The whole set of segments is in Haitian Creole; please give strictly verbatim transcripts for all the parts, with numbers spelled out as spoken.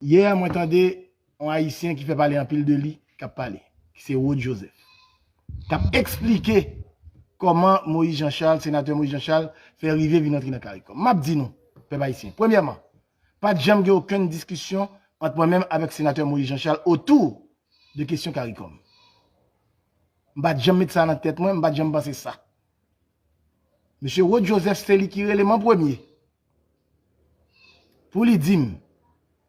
Yè, mwen tande yon Ayisyen ki fè pale anpil de li, k ap pale, ki se Rod Joseph, k ap eksplike kòman Moïse Jean Charles, senatè Moïse Jean Charles, fè rive vin antre nan CARICOM. M ap di nou, pèp ayisyen, premyèman, pa t janm gen okenn diskisyon ant mwen menm avèk senatè Moïse Jean Charles otou de kesyon CARICOM. M pa t janm met sa nan tèt mwen, m pa t janm panse sa. Mesye Rod Joseph se li ki rele m an premye pou li di m,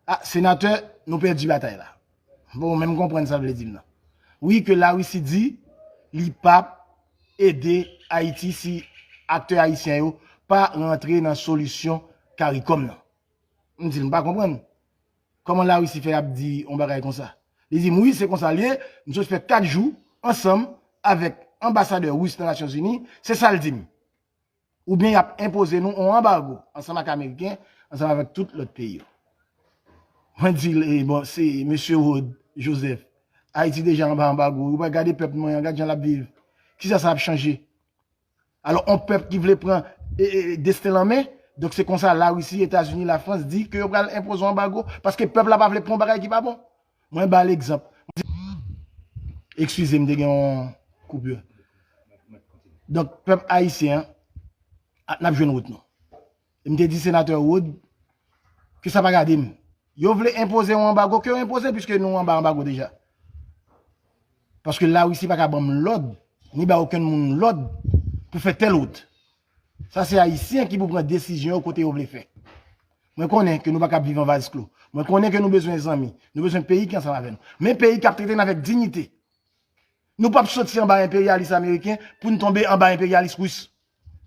"A, senatè, nou pèdi batay la." Bon, menm konprann sa l vle di m nan. Wi, ke Larisi di li p ap ede Ayiti si aktè ayisyen yo pa rantre nan solisyon CARICOM nan. M di l, "M pa konprann. Kòman Larisi fè ap di yon bagay konsa?" Li di m, "Wi, se konsa l ye, m sot fè kat jou ansanm avèk anbasadè ris nan Nasyonzini, se sa l di m. Oubyen y ap enpoze nou yon anbago ansanm ak Ameriken, ansanm avèk tout lòt peyi yo." Mwen di l, "E bon, se mesye Rod Joseph, Ayiti deja anba anbago, ou pa gade pèp mwen an, gad jan l ap viv. Kisa sa ap chanje?" Alò, yon pèp ki vle pran e, e, desten l an men, donk se konsa Larisi, Etazini, Lafrans di ke yo pral enpoze yon anbago, paske pèp la pa vle pran yon bagay ki pa bon. Mwen ba l egzanp. Eskize m, te gen yon koupè. Donk, pèp ayisyen an, a, n ap jwenn wout nou. E m te di senatè Rod ke sa pa gade m. Yo vle enpoze yon anbago, ke yo enpoze, piske nou anba anbago deja. Paske Larisi pa ka ban m lòd, ni ba okenn moun lòd pou fè tèl wout. Sa se Ayisyen ki pou pran desizyon yo kote yo vle fè. Mwen konnen ke nou pa ka ap viv an vaz klo. Mwen konnen ke nou bezwen zanmi. Nou bezwen peyi ki ansanm avè nou. Men peyi k ap trete n avèk diyite. Nou p ap soti anba enperyalis ameriken pou n tonbe anba enperyalis ris.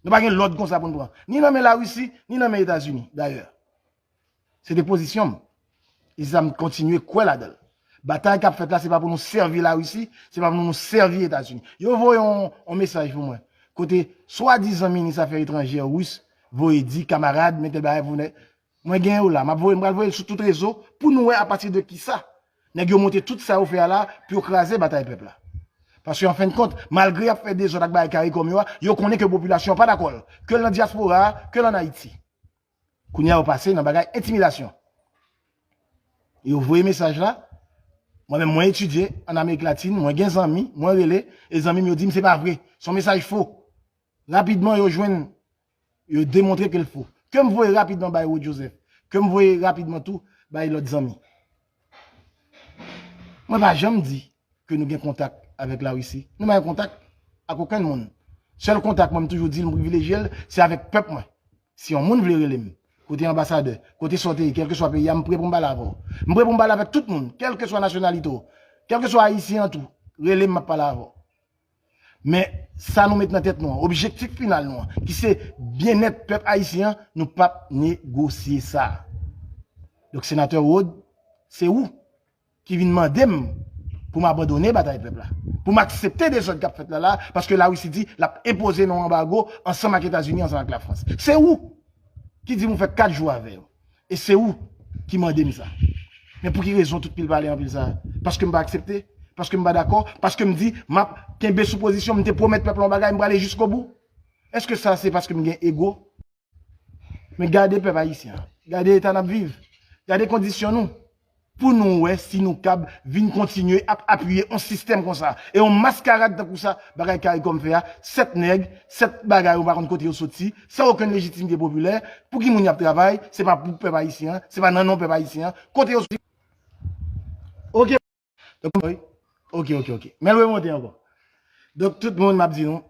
Nou pa gen lòd konsa pou n pran. Ni nan men Larisi, ni nan men Etazini, dayè. Se te pozisyon m. E se sa m kontinye kwè ladan l. Batay k ap fèt la, se pa pou nou sèvi Larisi, se pa pou nou sèvi Etazini. Yo voye yon, yon mesaj pou mwen. Kote swadizan minis afè etranjè ris voye di, "Kamarad, men tèl bagay pou nèg." Mwen gen yo la, m ap voye, m pral voye l sou tout rezo pou nou wè apati de kisa nèg yo monte tout sa yo fè a la pou yo kraze batay pèp la. Paske an fen de kont, malgre y ap fè dezòd ak bagay CARICOM yo a, yo konnen ke popilasyon an pa dakò l, ke l nan dyaspora a, ke l ann Ayiti. Kounye a yo pase nan bagay entimidasyon. Yo voye mesaj la, mwen menm mwen etidye ann Amerik Latin, mwen gen zanmi, mwen rele, e zanmi m yo di m se pa vre, se yon mesaj fo. Rapidman yo jwenn, yo demontre ke l fo. Ke m voye rapidman bay Rod Joseph, ke m voye rapidman tou bay lòt zanmi. Mwen pa janm di ke nou gen kontak avèk Larisi. Nou pa gen kontak ak okenn moun. Sèl kontak mwen, m toujou di l, m privilejye l, se avèk pèp mwen. Si yon moun vle rele m, kote anbasadè, kote sa w te ye, kèlkeswa peyi a, m prè pou m pale avè w. M prè pou m pale avèk tout moun, kèlkeswa nasyonalite w, kèlkeswa ayisyen an tou, rele m, m ap pale avè w. Men sa nou met nan tèt nou an, objektif final nou an, ki se byennèt pèp ayisyen an, nou p ap negosye sa. Donk, senatè Rod, se ou ki vin mande m pou m abandone batay pèp la, pou m aksepte dezòd k ap fèt la la, paske Larisi di l ap enpoze nou anbago ansanm ak Etazini, ansanm ak Lafrans. Se ou ki di m ou fè kat jou avè yo. E se ou ki mande m sa. Men pou ki rezon tout pil pale anpil sa? Paske m pa aksepte? Paske m pa dakò? Paske m di m ap kenbe sou pozisyon m, m te pwomèt pèp la yon bagay, m prale jiskobou? Èske sa se paske m gen ego? Men gade pèp ayisyen an. Gade eta n ap viv. Gade kondisyon nou. Pou nou wè si nou kab vin kontinye ap apiye yon sistèm konsa. E yon maskarad tankou sa, bagay CARICOM fè a, sèt nèg, sèt bagay ou pa konn kote yo soti, san okenn lejitimite popilè, pou ki moun y ap travay, se pa pou pèp ayisyen an, se pa nan non pèp ayisyen an, kote yo soti. Oke. Donk, wi. Oke, oke, oke. Men l remonte ankò. Donk, tout moun, m ap di nou,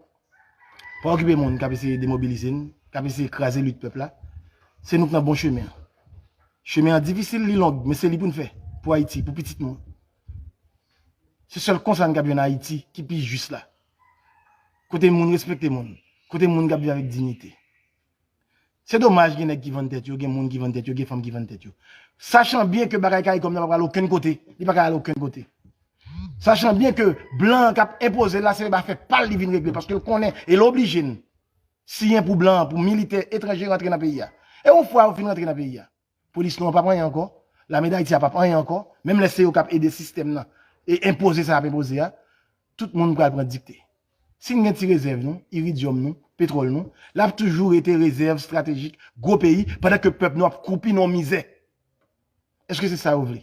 pa okipe moun k ap eseye demobilize n, k ap eseye kraze lit pèp la. Se nou k nan bon chemen an. Chemen an difisil, li long, men se li pou n fè. Pou Ayiti, pou pitit nou. Se sèl konsa n kab jwenn Ayiti ki pi jis la. Kote moun respekte moun. Kote moun kab viv avèk diyite. Se domaj gen nèg ki vann tèt yo, gen moun ki vann tèt yo, gen fanm ki vann tèt yo. Sachan byen ke bagay CARICOM nan pa pral okenn kote, li pa ka al okenn kote. Sachan byen ke blan an k ap enpoze l la, se afè pa l li vin regle, paske l konnen, e l oblije n siyen pou blan an, pou militè etranje rantre nan peyi a. E yon fwa yo fin rantre nan peyi a, polis nou an p ap anyen ankò, lame Dayiti a p ap anyen ankò, menm lè se yo k ap ede sistèm nan e enpoze sa y ap enpoze a, tout moun pral pran dikte. Si n gen ti rezèv nou, iridyòm nou, petwòl nou, l ap toujou rete rezèv estratejik gwo peyi, pandan ke pèp nou ap kwoupi nan yon mizè. Èske se sa yo vle?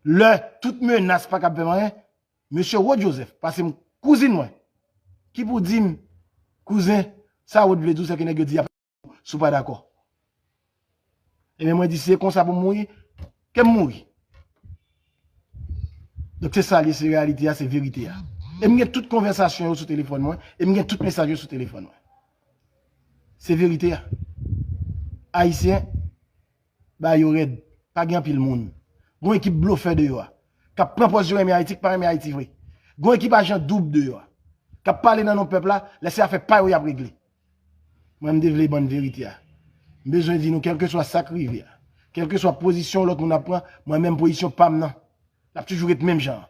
Lè tout menas pa kab fè m anyen, mesye Rod Joseph, pase m kouzin mwen, ki pou di m, kouzen, sa Rod vle di w, se ke nèg yo di y ap si w pa dakò. Ebyen, mwen di, si se konsa pou m mouri, ke m mouri. Donk, se sa l ye, se reyalite a, se verite a. E m gen tout konvèsasyon yo sou telefòn mwen, e m gen tout mesaj yo sou telefòn mwen. Se verite a. Ayisyen, ba yo rèd, pa gen anpil moun. Gon ekip blofè deyò a, k ap pran pòz yo renmen Ayiti, k pa renmen Ayiti vre. Gon ekip ajan doub deyò a, k ap pale nan non pèp la, lè se afè pa yo y ap regle. Mwen, m te vle bann verite a. M bezwen di nou, kèlkeswa sa k rive a, kèlkeswa pozisyon lòt moun ap pran, mwen menm pozisyon pa m nan, l ap toujou ret menm jan an.